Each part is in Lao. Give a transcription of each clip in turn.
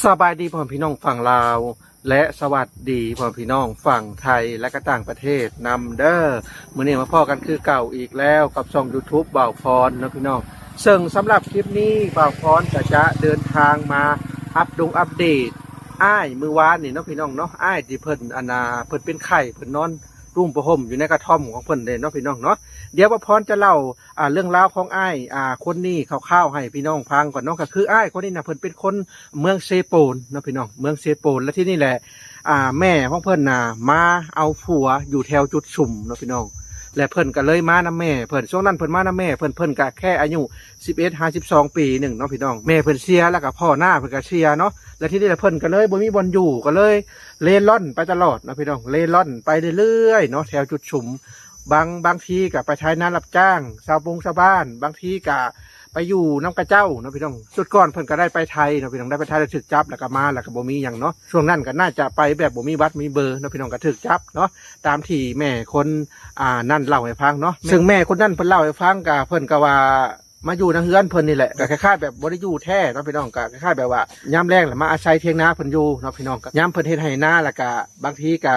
ສະບາຍດີພໍ່ແມ່ພີ່ນ້ອງຝັ່ງລາວ ແລະ ສະຫວັດດີພໍ່ແມ່ພີ່ນ້ອງຝັ່ງໄທ ແລະ ກະຕ່າງປະເທດນຳເດີ້. ມື້ນີ້ມາພໍ້ກັນຄືເກົ່າອີກແລ້ວກັບຊ່ອງຢູທູບບ່າວພອນເນາະພີ່ນ້ອງ. ເຊິ່ງສຳລັບຄລິບນີ້ບ່າວພອນກະຈະເດີນທາງມາອັບດົງອັບເດດອ້າຍມື້ວານນີ້ເນາະພີ່ນ້ອງເນາະ, ອ້າຍທີ່ເພິ່ນ ອັນນ່າ ເພິ່ນເປັນໄຂ້ ເພິ່ນນອນ ຕຸ້ມຜ້າຫົ່ມຢູ່ໃນກະທ່ອມຂອງເພິ່ນເດ້ເນາະພີ່ນ້ອງເນາະ. ດຽວບ່າວພອນຈະເລົ່າ ອ່າ ເລື່ອງລາວຂອງອ້າຍ ອ່າ ຄົນນີ້ຄ່າວໆໃຫ້ພີ່ນ້ອງຟັງກ່ອນເນາະ. ກໍຄືອ້າຍຄົນນີ້ນະ ເພິ່ນເປັນຄົນເມືອງເຊໂປນເນາະພີ່ນ້ອງ, ເມືອງເຊໂປນ. ແລ້ວທີນີ້ແຫຼະ ອ່າ ແມ່ຂອງເພິ່ນນະມາເອົາຜົວຢູ່ແຖວຈຸດຊຸມເນາະພີ່ນ້ອງ, ແລະ ເພິ່ນກໍເລີຍມານຳແມ່ເພິ່ນ. ຊ່ວງນັ້ນເພິ່ນມານຳແມ່ເພິ່ນ, ເພິ່ນກໍແຄ່ອາຍຸສິບເອັດຫາສິບສອງປີໜຶ່ງເນາະພີ່ນ້ອງ. ແມ່ເພິ່ນເສຍ ແລ້ວກໍພໍ່ນ້າເພິ່ນກໍເສຍເນາະ. ແລ້ວທີນີ້ແຫຼະ ເພິ່ນກໍເລີຍບໍ່ມີບ່ອນຢູ່ ກໍເລີຍເລ່ລ່ອນໄປຕະຫຼອດເນາະພີ່ນ້ອງ, ເລ່ລ່ອນໄປເລື້ອຍໆເນາະ ແຖວຈຸດຊຸມ. ບາງ ບາງທີກໍໄປໄຖນາຮັບຈ້າງຊາວໂປງຊາວບ້ານ, ບາງທີກໍໄປຢູ່ນຳເຂົາເຈົ້າເນາະພີ່ນ້ອງ. ຊຸດກ່ອນເພິ່ນກໍໄດ້ໄປໄຖເນາະພີ່ນ້ອງ, ໄດ້ໄປໄຖແລ້ວຖືກຈັບ ແລ້ວກໍມາ ແລ້ວກໍບໍ່ມີຫຍັງເນາະ. ຊ່ວງນັ້ນກໍໜ້າຈະໄປແບບບໍ່ມີບັດມີເບີເນາະພີ່ນ້ອງ, ກໍຖືກຈັບເນາະ ຕາມທີ່ແມ່ຄົນ ອ່າ ນັ້ນເລົ່າໃຫ້ຟັງເນາະ. ແມ່ ເຊິ່ງແມ່ຄົນນັ້ນເພິ່ນເລົ່າໃຫ້ຟັງ ກໍເພິ່ນກໍວ່າມາຢູ່ໃນເຮືອນເພິ່ນນີ້ແຫຼະ, ກໍຄ້າຍໆແບບບໍ່ໄດ້ຢູ່ແທ້ເນາະພີ່ນ້ອງ, ກໍຄ້າຍໆແບບວ່າຍາມແລ້ງລະມາອາໄສຖຽງນາເພິ່ນຢູ່ເນາະພີ່ນ້ອງ. ຍາມເພິ່ນເຮັດໄຮ່ນາ ແລ້ວກໍບາງທີກໍ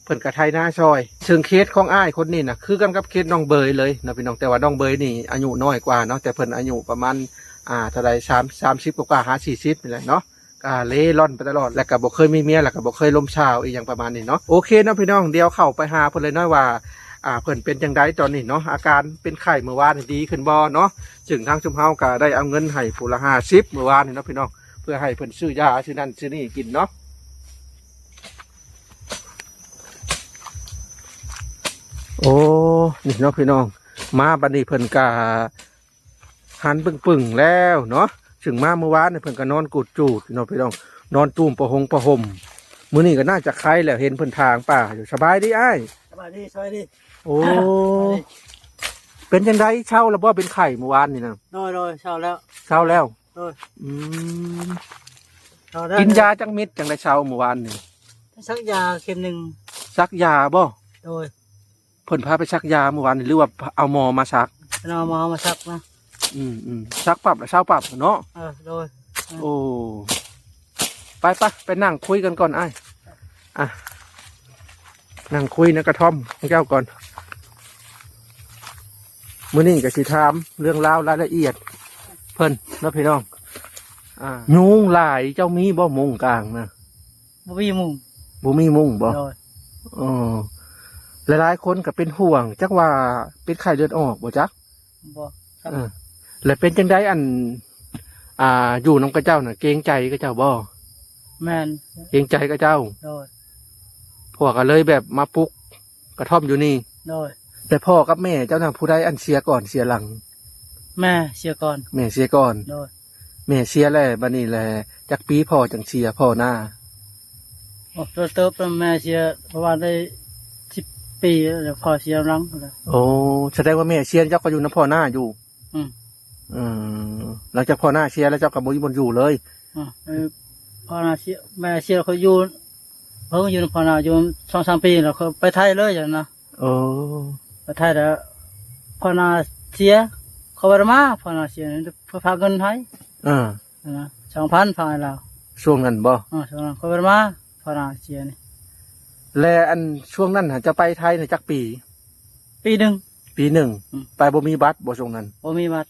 ເພິ່ນກໍໄຖນາຊ່ອຍ. ເຊິ່ງເຄສຂອງອ້າຍຄົນນີ້ນະ ຄືກັນກັບເຄສນ້ອງເບີຍເລີຍເນາະພີ່ນ້ອງ, ແຕ່ວ່ານ້ອງເບີຍນີ້ອາຍຸນ້ອຍກວ່າເນາະ, ແຕ່ເພິ່ນອາຍຸປະມານ ອ່າ ເທົ່າໃດ ສາມ ສາມສິບກວ່າໆ ຫາ ສີ່ສິບນີ້ແຫຼະເນາະ. ກໍເລ່ລ່ອນໄປຕະຫຼອດ ແລ້ວກໍບໍ່ເຄີຍມີເມຍ ແລ້ວກໍບໍ່ເຄີຍລົມສາວອີ່ຫຍັງປະມານນີ້ເນາະ. ໂອເຄເນາະພີ່ນ້ອງ, ດຽວເຂົ້າໄປຫາເພິ່ນເລີຍເນາະວ່າ ອ່າ ເພິ່ນເປັນຈັ່ງໃດຕອນນີ້ເນາະ, ອາການເປັນໄຂ້ມື້ວານນີ້ດີຂຶ້ນບໍ່ເນາະ. ເຊິ່ງທາງຊຸມເຮົາກໍໄດ້ເອົາເງິນໃຫ້ຜູ້ລະຫ້າສິບມື້ວານນີ້ເນາະພີ່ນ້ອງ, ເພື່ອໃຫ້ເພິ່ນຊື້ຢາຊື້ນັ້ນຊື້ນີ້ກິນເນາະ. ໂອ້ ນີ້ເນາະພີ່ນ້ອງ, ມາບັດນີ້ເພິ່ນກະຫັນປຶ້ງໆແລ້ວເນາະ. ເຊິ່ງມາມື້ວານນີ້ເພິ່ນກະນອນກູດຈູດເນາະພີ່ນ້ອງ, ນອນຕຸ້ມຜ້າຫົ່ງຜ້າຫົ່ມ. ມື້ນີ້ກະໜ້າຈະໄຄແລ້ວ, ເຫັນເພິ່ນຖາງປ່າຢູ່. ສະບາຍດີອ້າຍ. ສະບາຍດີ ສະບາຍດີ. ໂອ້ ສະບາຍດີ. ເປັນຈັ່ງໃດ ເຊົາແລ້ວບໍ່ ເປັນໄຂ້ມື້ວານນີ້ນະ? ໂດຍໆ ເຊົາແລ້ວ ເຊົາແລ້ວ. ໂດຍ. ອືມ ເຊົາແລ້ວ. ກິນຢາຈັກເມັດຈັ່ງໄດ້ເຊົາມື້ວານນີ້? ສັກຢາເຂັມໜຶ່ງ. ສັກຢາບໍ່? ໂດຍ. ເພິ່ນພາໄປສັກຢາມື້ວານນີ້ ຫຼືວ່າເອົາໝໍມາສັກ? ເພິ່ນເອົາໝໍມາສັກນະ. ອືມໆ ສັກປັບລະຊາວປັບເນາະ? ເອີ ໂດຍ. ເອີ ໂອ້ ໄປໆ ໄປນັ່ງຄຸຍກັນກ່ອນອ້າຍ. ອ່ະ ນັ່ງຄຸຍໃນກະທ່ອມຂອງເຈົ້າກ່ອນ. ມື້ນີ້ກໍຊິຖາມເລື່ອງລາວລາຍລະອຽດເພິ່ນເນາະພີ່ນ້ອງ. ອ່າ ຍຸງຫຼາຍ ເຈົ້າມີບໍ່ມຸ້ງກາງນະ? ບໍ່ມີມຸ້ງ. ບໍ່ມີມຸ້ງບໍ່? ໂດຍ. ເອີ ຫຼາຍໆຄົນກໍເປັນຫ່ວງ ຈັກວ່າເປັນໄຂ້ເລືອດອອກບໍ່ຈັກ? ບໍ່. ເອີ ແລະເປັນຈັ່ງໃດ ອັນ ອ່າ ຢູ່ນຳເຂົາເຈົ້ານະ ເກງໃຈເຂົາເຈົ້າບໍ່? ແມ່ນ. ເກງໃຈເຂົາເຈົ້າ. ໂດຍ. ພວກກໍເລີຍແບບມາປຸກກະທ່ອມຢູ່ນີ້. ໂດຍ. ແຕ່ພໍ່ກັບແມ່ເຈົ້ານະ ຜູ້ໃດອັນເສຍກ່ອນເສຍຫຼັງ? ແມ່ເສຍກ່ອນ. ແມ່ເສຍກ່ອນ. ໂດຍ. ແມ່ເສຍແລ້ວ ບັດນີ້ແຫຼະ ຈັກປີພໍ່ຈັ່ງເສຍ ພໍ່ນ້າ? ໂອ້ ໂດນເຕີບແລ້ວ ແມ່ເສຍປະມານໄດ້ສິບປີແລ້ວ ພໍ່ເສຍນຳຫຼັງ. ໂອ້ ສະແດງວ່າແມ່ເສຍ ເຈົ້າກໍຢູ່ນຳພໍ່ນ້າຢູ່. ອືມ ເອີ ຫຼັງຈາກພໍ່ນ້າເສຍແລ້ວ ເຈົ້າກໍບໍ່ມີບ່ອນຢູ່ເລີຍ. ອືມ ເອີ ພໍ່ນ້າເສຍ ແມ່ເສຍ ຂ້ອຍຢູ່ ເພິ່ງຢູ່ນຳພໍ່ນ້າຢູ່ສອງສາມປີ ແລ້ວຂ້ອຍໄປໄທເລີຍນະ. ໂອ້ ໄປໄທແລ້ວ ພໍ່ນ້າເສຍ ຂ້ອຍບໍ່ໄດ້ມາ. ພໍ່ນ້າເສຍ ເພິ່ນຝາກເງິນໃຫ້. ເອີ ນະ ສອງພັນ ຝາກໃຫ້ລາວ. ຊ່ວງນັ້ນບໍ່? ເອີ ຊ່ວງນັ້ນຂ້ອຍບໍ່ໄດ້ມາ ພໍ່ນ້າເສຍນີ້. ແລະ ອັນຊ່ວງນັ້ນຫາ ເຈົ້າໄປໄທນະຈັກປີ? ປີໜຶ່ງ. ປີໜຶ່ງ. ອືມ ໄປບໍ່ມີບັດບໍ່ຊ່ວງນັ້ນ? ບໍ່ມີບັດ.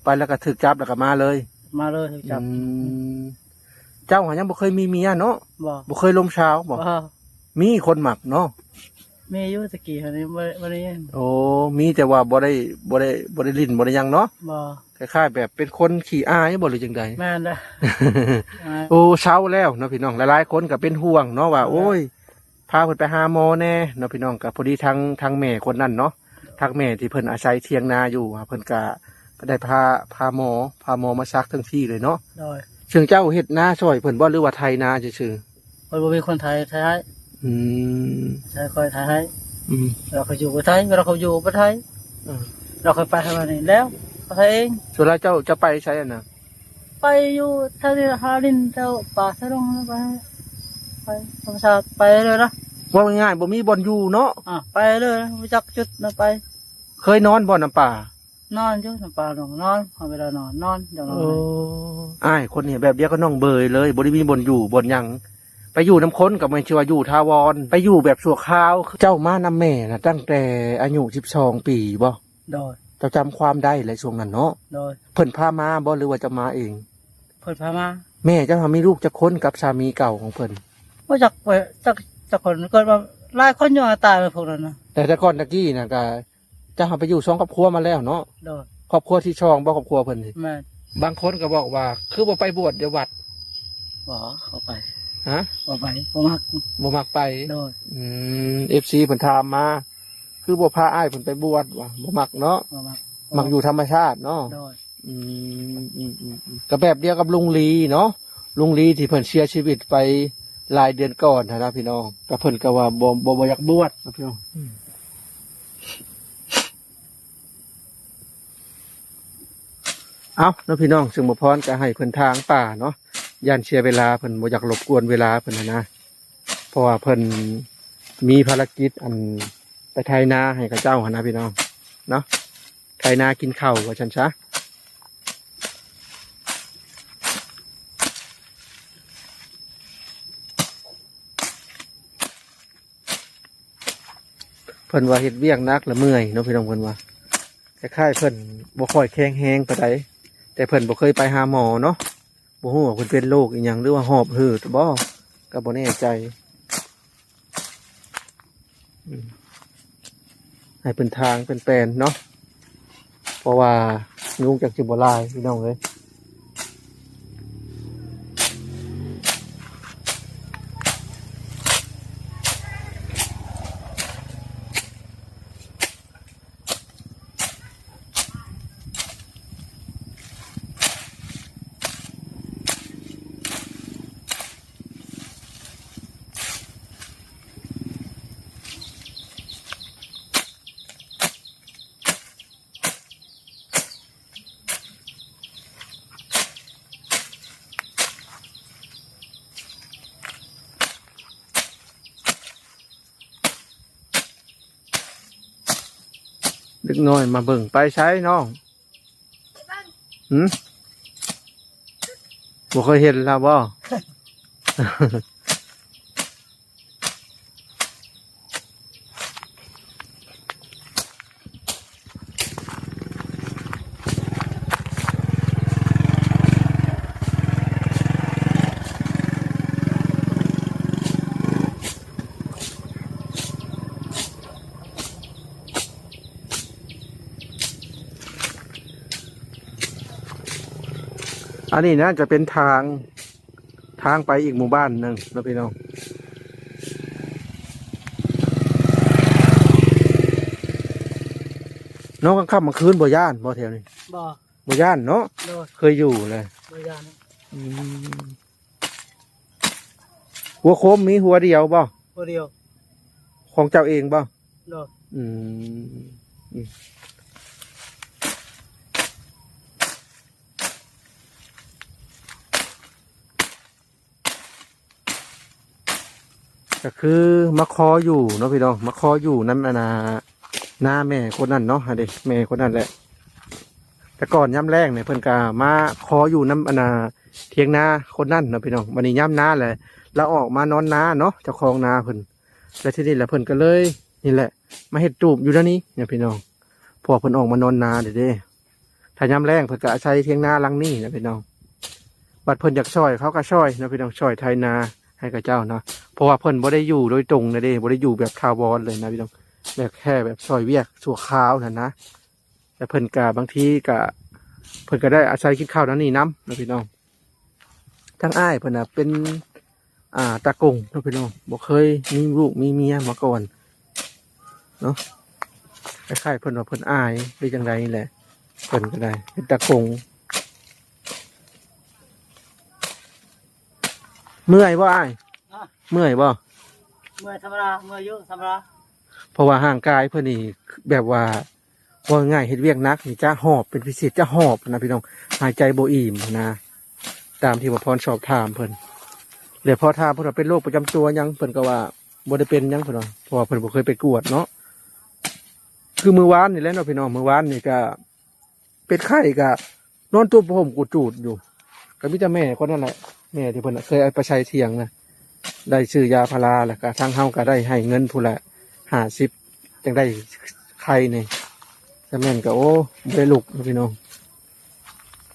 ໄປແລ້ວກໍຖືກຈັບ ແລ້ວກໍມາເລີຍ? ມາເລີຍ ຖືກຈັບ. ອືມ ເຈົ້າຫາຍັງບໍ່ເຄີຍມີເມຍເນາະ? ບໍ່. ບໍ່ເຄີຍລົມສາວບໍ່? ບໍ່. ມີຄົນມັກເນາະ? ມີຢູ່ແຕ່ກີ້ຫັ້ນ ບໍ່ ບໍ່ໄດ້. ໂອ້ ມີແຕ່ວ່າບໍ່ໄດ້ ບໍ່ໄດ້ ບໍ່ໄດ້ຫຼິ້ນ ບໍ່ໄດ້ຫຍັງເນາະ? ບໍ່. ຄ້າຍໆແບບເປັນຄົນຂີ້ອາຍບໍ່ ຫຼືຈັ່ງໃດ? ແມ່ນແຫຼະ. ໂອ້ ເຊົາແລ້ວເນາະພີ່ນ້ອງ. ຫຼາຍໆຄົນກໍເປັນຫ່ວງເນາະວ່າ ເອີ ໂອ້ຍ ພາເພິ່ນໄປຫາໝໍແດ່ເນາະພີ່ນ້ອງ. ກໍພໍດີທາງ ທາງແມ່ຄົນນັ້ນເນາະ ທາງແມ່ທີ່ເພິ່ນອາໄສຖຽງນາຢູ່ ເພິ່ນກໍໄດ້ພາ ພາໝໍ ພາໝໍມາສັກເຖິງທີ່ເລີຍເນາະ. ໂດຍ. ເຊິ່ງເຈົ້າເຮັດນາຊ່ອຍເພິ່ນບໍ່ ຫຼືວ່າໄຖນາຊື່ໆ? ເພິ່ນບໍ່ມີຄົນໄຖ ໄຖໃຫ້. ອືມ ໃຊ້ຂ້ອຍໄຖໃຫ້. ອືມ ເວລາເຂົາຢູ່ໄປໄຖ ເວລາເຂົາຢູ່ໄປໄຖ. ເອີ ເວລາຂ້ອຍໄປທາງນັ້ນນີ້ແລ້ວ ເຂົາໄຖເອງ. ສ່ວນຫຼາຍເຈົ້າ ເຈົ້າໄປໃສຫັ້ນນະ? ໄປຢູ່ແຖວນີ້ລະ ຫາຫຼິ້ນແຖວປ່າແຖວດົງ ໄປ ໄປທຳມະຊາດ ໄປເລີຍນະ. ເວົ້າງ່າຍໆ ບໍ່ມີບ່ອນຢູ່ເນາະ. ອ່າ ໄປເລີຍ ບໍ່ຈັກຈຸດນະ ໄປ. ເຄີຍນອນບໍ່ນຳປ່າ? ນອນຢູ່ ນ້ຳປານອນ ເວລານອນ ນອນ ຢາກນອນ. ໂອ້ ອ້າຍຄົນນີ້ແບບດຽວກັບນ້ອງເບີຍເລີຍ ບໍ່ໄດ້ມີບ່ອນຢູ່ບ່ອນຫຍັງ ໄປຢູ່ນຳຄົນກໍແມ່ນຊິວ່າຢູ່ຖາວອນ ໄປຢູ່ແບບຊົ່ວຄາວ. ເຈົ້າມານຳແມ່ນະຕັ້ງແຕ່ອາຍຸສິບສອງປີບໍ່? ໂດຍ. ເຈົ້າຈຳຄວາມໄດ້ແຫຼະຊ່ວງນັ້ນເນາະ? ໂດຍ. ເພິ່ນພາມາບໍ່ ຫຼືວ່າເຈົ້າມາເອງ? ເພິ່ນພາມາ. ແມ່ເຈົ້າຫາມີລູກຈັກຄົນກັບສາມີເກົ່າຂອງເພິ່ນ? ບໍ່ຈັກ ຈັກ ຈັກຄົນ ເກີດວ່າຫຼາຍຄົນຢູ່ ຕາຍໄປພວກນັ້ນນະ. ແຕ່ ແຕ່ກ່ອນຕະກີ້ນະ ກະເຈົ້າຫາໄປຢູ່ສອງຄອບຄົວມາແລ້ວເນາະ? ໂດຍ. ຄອບຄົວທີສອງບໍ່ ຄອບຄົວເພິ່ນນີ້? ແມ່ນ. ບາງຄົນກໍບອກວ່າ ຄືບໍ່ໄປບວດຢູ່ວັດ? ບໍ່ ບໍ່ໄປ. ຮະ? ບໍ່ໄປ ບໍ່ມັກ. ບໍ່ມັກໄປ? ໂດຍ. ອືມ ເອັຟຊີເພິ່ນຖາມມາ ຄືບໍ່ພາອ້າຍເພິ່ນໄປບວດວ່າ ບໍ່ມັກເນາະ? ບໍ່ມັກ. ມັກຢູ່ທຳມະຊາດເນາະ? ໂດຍ. ອືມ ອືມ ອືມ ອືມ ກໍແບບດຽວກັບລຸງລີເນາະ ລຸງລີທີ່ເພິ່ນເສຍຊີວິດໄປຫຼາຍເດືອນກ່ອນຫັ້ນນະພີ່ນ້ອງ ກໍເພິ່ນກໍວ່າບໍ່ ບໍ່ ບໍ່ຢາກບວດນະພີ່ນ້ອງ. ອືມ ເອົ້າເນາະພີ່ນ້ອງ ຊຶ່ງໝໍພອນກໍໃຫ້ເພິ່ນຖາງປ່າເນາະ ຢ້ານເສຍເວລາ ເພິ່ນບໍ່ຢາກລົບກວນເວລາເພິ່ນຫັ້ນນະ ເພາະວ່າເພິ່ນມີພາລະກິດ ອັນ ໄປໄຖນາໃຫ້ເຂົາເຈົ້າຫັ້ນນະພີ່ນ້ອງເນາະ ໄຖນາກິນເຂົ້າວ່າຊັ້ນຊະ. ເພິ່ນວ່າເຮັດວຽກໜັກລະເມື່ອຍເນາະພີ່ນ້ອງ ເພິ່ນວ່າ ຄ້າຍໆເພິ່ນບໍ່ຄ່ອຍແຂງແຮງປານໃດ ແຕ່ເພິ່ນບໍ່ເຄີຍໄປຫາໝໍເນາະ ບໍ່ຮູ້ວ່າເພິ່ນເປັນໂລກອີ່ຫຍັງ ຫຼືວ່າຫອບເຫີດບໍ່ ກໍບໍ່ແນ່ໃຈ. ອືມ ໃຫ້ເພິ່ນຖາງເພິ່ນແປນເນາະ ເພາະວ່າຍຸງຈັກຊິບໍ່ຫຼາຍພີ່ນ້ອງເອີຍ. ເດັກນ້ອຍມາເບິ່ງ ໄປໃສນ້ອງ? ຫືມ? ບໍ່ເຄີຍເຫັນລາວບໍ່? ອັນນີ້ໜ້າຈະເປັນທາງ ທາງໄປອີກໝູ່ບ້ານໜຶ່ງເນາະພີ່ນ້ອງ. ນອນກາງຄ່ຳກາງຄືນບໍ່ຢ້ານບໍ່ແຖວນີ້? ບໍ່ ບໍ່ຢ້ານເນາະ? ໂດຍ. ເຄີຍຢູ່ແລ້ວ? ບໍ່ຢ້ານ. ອືມ. ຫົວໂຄມມີຫົວດຽວບໍ່? ຫົວດຽວ. ຂອງເຈົ້າເອງບໍ່? ໂດຍ. ອືມ ອືມ. ກໍຄືມາຂໍຢູ່ເນາະພີ່ນ້ອງ ມາຂໍຢູ່ນຳອັນນ່າ ນາແມ່ຄົນນັ້ນເນາະ ຫັ້ນເດ ແມ່ຄົນນັ້ນແຫຼະ. ແຕ່ກ່ອນຍາມແລ້ງນີ້ເພິ່ນກໍມາຂໍຢູ່ນຳອັນນ່າ ຖຽງນາຄົນນັ້ນເນາະພີ່ນ້ອງ. ບັດນີ້ຍາມນາແຫຼະ ລາວອອກມານອນນາເນາະ ເຈົ້າຂອງນາເພິ່ນ ແລ້ວທີນີ້ແຫຼະເພິ່ນກໍເລີຍ ນີ້ແຫຼະ ມາເຮັດຕູບຢູ່ແນວນີ້ເນາະພີ່ນ້ອງ ເພາະວ່າເພິ່ນອອກມານອນນາເດ້. ຖ້າຍາມແລ້ງເພິ່ນກໍອາໄສຖຽງນາຫຼັງນີ້ນະພີ່ນ້ອງ. ບັດເພິ່ນຢາກຊ່ອຍເຂົາກໍຊ່ອຍເນາະພີ່ນ້ອງ ຊ່ອຍໄຖນາໃຫ້ເຂົາເຈົ້າເນາະ ເພາະວ່າເພິ່ນບໍ່ໄດ້ຢູ່ໂດຍຕົງນະເດ້ ບໍ່ໄດ້ຢູ່ແບບຖາວອນເລີຍນະພີ່ນ້ອງ ແບບແຄ່ແບບຊ່ອຍວຽກຊົ່ວຄາວຫັ້ນນະ. ແຕ່ເພິ່ນກໍບາງທີກໍ ເພິ່ນກໍໄດ້ອາໄສກິນເຂົ້ານຳນີ້ນຳນະພີ່ນ້ອງ. ທາງອ້າຍເພິ່ນນະເປັນ ອ່າ ຕາກົງເນາະພີ່ນ້ອງ ບໍ່ເຄີຍມີລູກມີເມຍມາກ່ອນເນາະ ຄ້າຍໆເພິ່ນວ່າເພິ່ນອາຍຫຼືຈັ່ງໃດນີ້ແຫຼະ ເພິ່ນກໍໄດ້ເປັນຕາກົງ. ເມື່ອຍບໍ່ອ້າຍ? ຮະ? ເມື່ອຍບໍ່? ເມື່ອຍທຳມະດາ ເມື່ອຍຢູ່ທຳມະດາ ເພາະວ່າຮ່າງກາຍເພິ່ນນີ້ແບບວ່າ ເວົ້າງ່າຍໆ ເຮັດວຽກໜັກນີ້ຈະຫອບເປັນພິເສດ ຈະຫອບນະພີ່ນ້ອງ ຫາຍໃຈບໍ່ອີ່ມນະ ຕາມທີ່ໝໍພອນສອບຖາມເພິ່ນ ແລະພໍຖາມເພິ່ນວ່າເປັນໂລກປະຈຳຕົວຫຍັງ ເພິ່ນກໍວ່າບໍ່ໄດ້ເປັນຫຍັງເພິ່ນວ່າ ເພາະວ່າເພິ່ນບໍ່ເຄີຍໄປກວດເນາະ. ຄືມື້ວານນີ້ແຫຼະເນາະພີ່ນ້ອງ ມື້ວານນີ້ກໍ ເປັດໄຂ້ກໍນອນຕຸ້ມຜ້າຫົ່ມກູດຈູດຢູ່ ກໍມີແຕ່ແມ່ຄົນນັ້ນແຫຼະ ແມ່ທີ່ເພິ່ນເຄີຍເອົາໄປໃສ່ຖຽງນະ ໄດ້ຊື້ຢາພາລາ ແລ້ວກໍທາງເຮົາກໍໄດ້ໃຫ້ເງິນຜູ້ລະຫ້າສິບ ຈັ່ງໄດ້ໄຂ່ນີ້ ສະແມ່ນກໍ ໂອ້ ບໍ່ໄດ້ລຸກເນາະພີ່ນ້ອງ.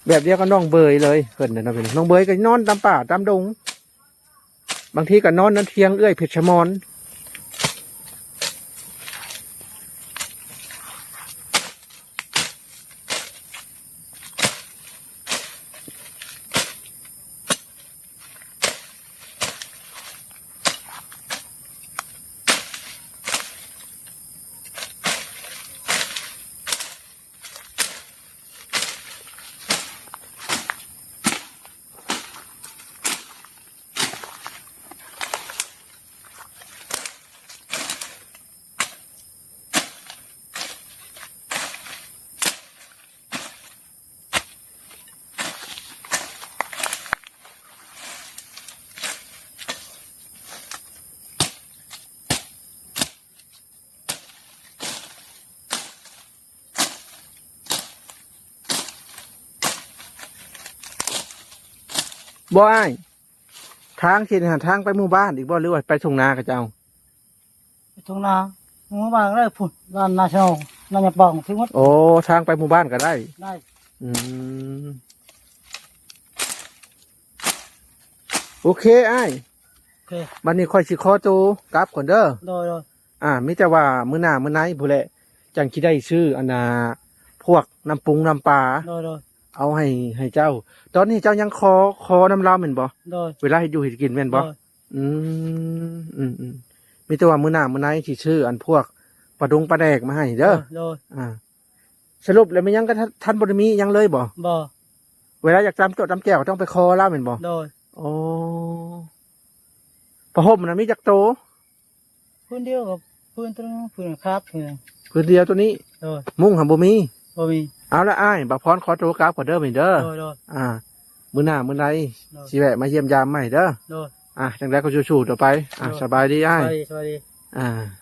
ແບບດຽວກັບນ້ອງເບີຍເລີຍ ເພິ່ນນະເນາະພີ່ນ້ອງ ນ້ອງເບີຍກໍນອນຕາມປ່າຕາມດົງ ບາງທີກໍນອນນຳຖຽງເອື້ອຍເພັດສະໝອນ. ບໍ່ອ້າຍ ທາງເສັ້ນຫັ້ນ ທາງໄປໝູ່ບ້ານອີກບໍ່ ຫຼືວ່າໄປທົ່ງນາເຂົາເຈົ້າ? ໄປທົ່ງນາ ໝູ່ບ້ານກໍໄດ້ພຸ້ນ ບ້ານນາຊະໂນ ນາຍາປອງ ຖືໝົດ. ໂອ້ ທາງໄປໝູ່ບ້ານກໍໄດ້ ໄດ້. ອືມ ໂອເຄອ້າຍ ໂອເຄ ບັດນີ້ຂ້ອຍຊິຂໍໂຕກັບກ່ອນເດີ. ໂດຍ ໂດຍ. ອ່າ ມີແຕ່ວ່າມື້ໜ້າມື້ໃນພຸ້ນແຫຼະ ຈັ່ງຊິໄດ້ຊື້ອັນນ່າ ພວກນ້ຳປຸງນ້ຳປາ ໂດຍ ໂດຍ ເອົາໃຫ້ ໃຫ້ເຈົ້າ. ຕອນນີ້ເຈົ້າຍັງຂໍ ຂໍນຳລາວແມ່ນບໍ່? ໂດຍ. ເວລາເຮັດຢູ່ເຮັດກິນແມ່ນບໍ່? ໂດຍ. ອືມ ອືມໆ ມີແຕ່ວ່າມື້ໜ້າມື້ໃນຊິຊື້ອັນພວກປາດົງປາແດກມາໃຫ້ເດີ. ໂດຍ ໂດຍ. ອ່າ ສະຫຼຸບແລ້ວແມ່ນຫຍັງກໍທ່ານ ທ່ານບໍ່ໄດ້ມີຫຍັງເລີຍບໍ່? ບໍ່. ເວລາຢາກຕຳໂຈະຕຳແຈ່ວກໍຕ້ອງໄປຂໍລາວແມ່ນບໍ່? ໂດຍ. ອໍ ຜ້າຫົ່ມນະມີຈັກໂຕ? ພື້ນດຽວກັບພື້ນໂຕນັ້ນ ພື້ນຂາບ ພື້ນດຽວໂຕນີ້. ໂດຍ. ມຸ້ງຫາບໍ່ມີ? ບໍ່ມີ. ເອົາລະອ້າຍ ບ່າວພອນຂໍໂຕກັບກ່ອນເດີ ມື້ນີ້ເດີ. ໂດຍ ໂດຍ. ອ່າ ມື້ໜ້າມື້ໃນ ໂດຍ ຊິແວະມາຢ້ຽມຢາມໃໝ່ເດີ. ໂດຍ. ອ່າ ຈັ່ງໃດກໍສູ້ໆຕໍ່ໄປ. ອ່າ ໂດຍ ສະບາຍດີອ້າຍ. ສະບາຍດີ ສະບາຍດີ. ອ່າ.